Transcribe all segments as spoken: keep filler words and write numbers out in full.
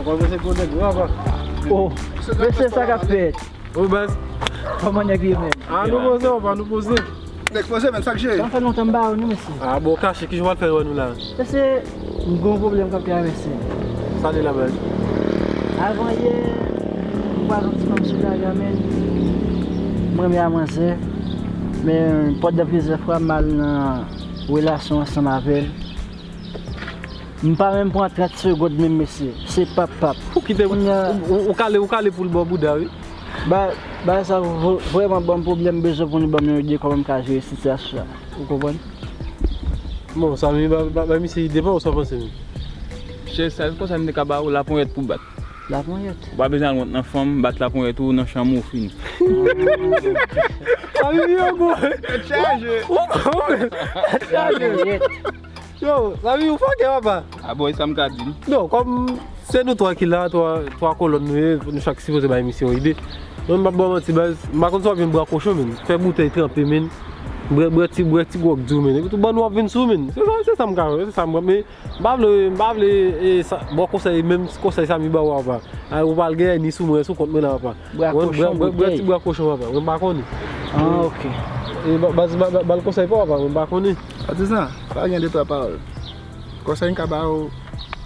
Mwen se gwo nèg wi, apa. Oh, mesye, sa k ap fèt? Wi, baz. Kòman nèg ye menm? Ah, nou poze, apa, nou poze. Nèg poze, men sa k jere? Sa fè lontan m pa wè nou, mesye. Ah, bon, kache, ki jan w al fè wè nou la? Mesye, m gen yon pwoblèm k ap travèse m. Sa li la, baz? Avan yè, m kwaze yon ti fanm sou lari a, men m renmen a manzè. Men pandan plizyè fwa, m al nan relasyon ansanm avè l. M pa menm pran trant segonn menm, mesye. Se pap, pap. Ou kite, ou, ou, ou kale, ou kale pou l ba w bouda, wi. Ba, ba sa v-, vrèman ban m pwoblèm, bezwen pou nou ban m yon ide kòman m ka jere sitiyasyon sa. Ou konprann? Bon, Samy, ba, ba, ba misye ide pa w, sa w panse menm? Chè, sa, konsa m te ka ba w laponyèt pou bat. Laponyèt? Ou pa bezwen al wont nan fanm, bat laponyèt ou nan chanm ou fini. Samy, yo gwo. Tèt chaje. Ou, ou, ou, tèt chaje. Laponyèt. Yo, Samy, ou fòkè, papa. Ah bon, e sa m ka di l? Non, kòm se nou twa ki la, twa, twa kolòn nou ye, nou chak sipoze bay misye yon ide. Mwen, m p ap ba w manti, baz, m pa konn si w ap jwenn bra kochon, men. Fè boutèy tranpe, men. Bwè, bwè ti, bwè ti gwòg di w, men. Epi tou, bann w ap vin sou, men. Se sa, se sa m ka wè, se sa m wè, men m pa vle, m pa vle, e, sa, ba w konsèy, menm konsèy Samy ba w a, papa. A, ou pral gen ni sou mwen, sou kont mwen la, papa. Bra kochon, bwè, bwè, bwè ti bwa kochon, papa. Mwen pa konnen. Ah, ok. E, ba, ba, ba, ba l konsèy pa, papa. Mwen pa konnen. Patizan, pa gen de twa pawòl. Konsèy m ka ba w,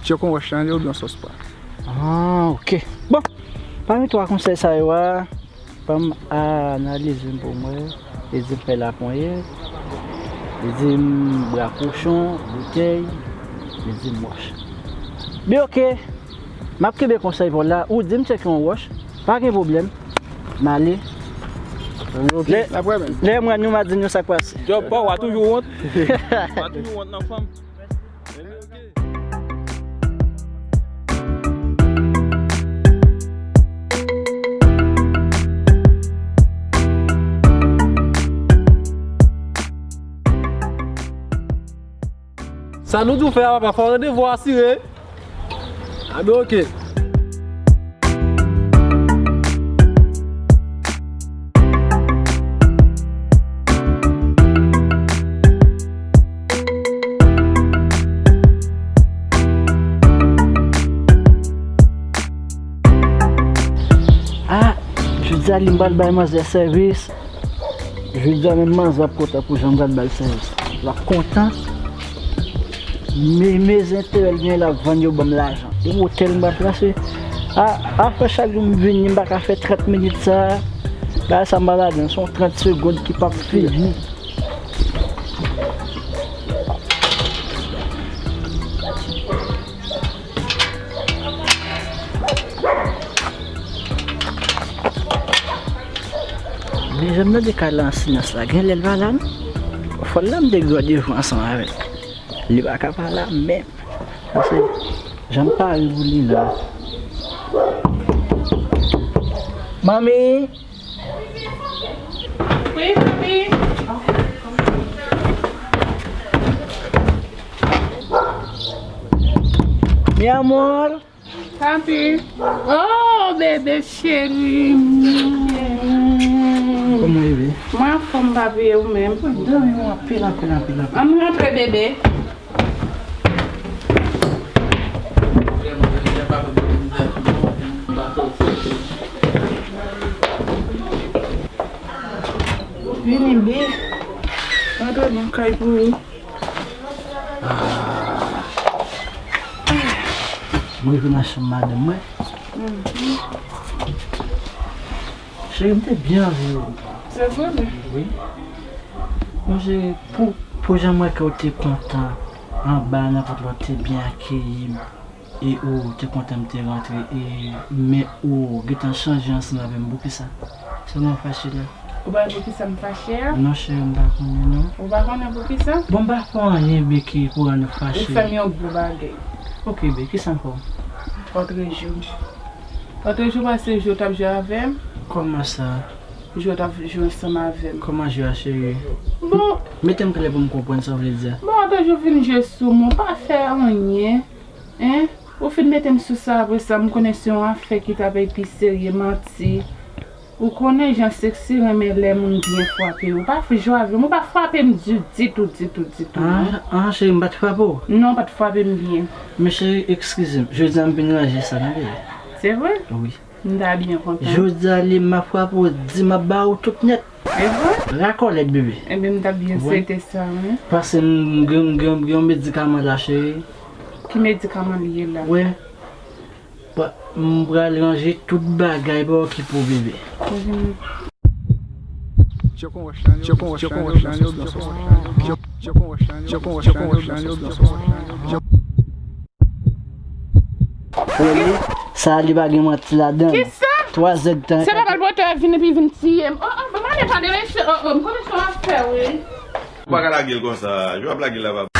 tchè kon wòch lan ye oubyen sòs pwa. Ah, ok. Bon, pami twa konsèy sa yo a, ban m analize m pou m wè. Li di m fè laponyèt. Li di m bra kochon, boutèy. Li di m wòch. Byen, ok. M ap kenbe konsèy pa w la. Ou di m tcheke yon wòch. Pa gen pwoblèm. M ale. Lè, lè m wè nou, m a di nou sa k pase. Djòb pa w, w a toujou wont. W a toujou wont nan fanm. Sa nou di w fè a, papa, fò randevou asire. A, ben, ok. Ah, jodi a li m pral bay manzè sèvis. Jodi a menm manzè ap kontan pou jan m pral ba l sèvis. L ap kontan. Men, men enterè l genyen, l ap vann yo ban m lajan. E otèl m pral plase. A, a fè chak jou m vini, m pa ka fè trant minit sa. Bagay sa m pa ladan, se yon trant segonn ki p ap fini. Men jan m tande kay la an silans la, gen lè l pa la non. Fò l la m te gen randevou ansanm avè l. Li pa ka pa la menm. Paske jan m pare pou li la. Manmi! Wi, papi. Mi amor. Papi. Oh, bebe cheri. Kòman ye, bebe? Mwen anfòm, papi, e ou menm? Mwen dòmi anpil, anpil, anpil, anpil. Ann rantre, bebe. Vini, bebe. Antre nan kay pou ou. Mwen rive nan chanm madanm mwen. Cheri, m te byen anvi w. Se vre, men. Wi. Bon, cheri, pou, pou jan m wè ke w te kontan anba nan pòt la, w te byen akeyi m, e ou te kontan m te rantre, e men ou gentan chanje ansanm avè m, poukisa? Sa m fache la? Ou pa wè poukisa m fache a? Non, cheri, m pa konnen, non. Ou pa konnen poukisa? Bon, m pa fè w anyen, bebe, ki pou rann ou fache. Ou fè m yon gwo bagay. Ok, bebe, kisa m fè w? Otrejou. Otrejou pase, jou w t ap jwe avè m. Kòman sa? Jou w t ap jwe ansanm avè m. Kòman jwe a, cheri? Bon. Mete m klè pou m konprann sa w vle di a. Bon, otrejou w vin jwe sou mwen, w pa fè anyen. Hein? Ou fin mete m sou sa, apre sa, m konnen se yon afè ki t ap pi serye, manti. Ou konnen jan Sexy renmen lè moun byen frape. Ou pa f- jwe avè m, ou pa frape m di- ditou, ditou, ditou, non. Ah, ah, cheri, m pa t frape w. Non, ou pa t frape m byen. Men cheri, eskize m. Jodi a m vin ranje sa, tande. Se vre? Wi. M ta byen kontan. Jodi a li m ap frape w, di m ap ba ou tout nèt. E vre? Rakòlèt, bebe. Ebyen, m ta byen Wi. Swete sa, wi. Pase m gen m gen m gen yon medikaman la, cheri. Ki medikaman li ye la? Wi. Pa- M pral ranje tout bagay pa okipe w, bebe. Poze m. Check on West Nile, check on West Nile, check on West Nile, check on West Nile, check on West Nile. Premye, sa li pa gen manti ladan. Kisa? Twa zèd tan. Se pa malpwòpte a vin epi vin tiye m. Oh, oh, ban m ale pale mesye. Oh, oh, m konnen sa w ap fè, wi. Ou pa ka lage l konsa. Jwe ap lage l la, papa.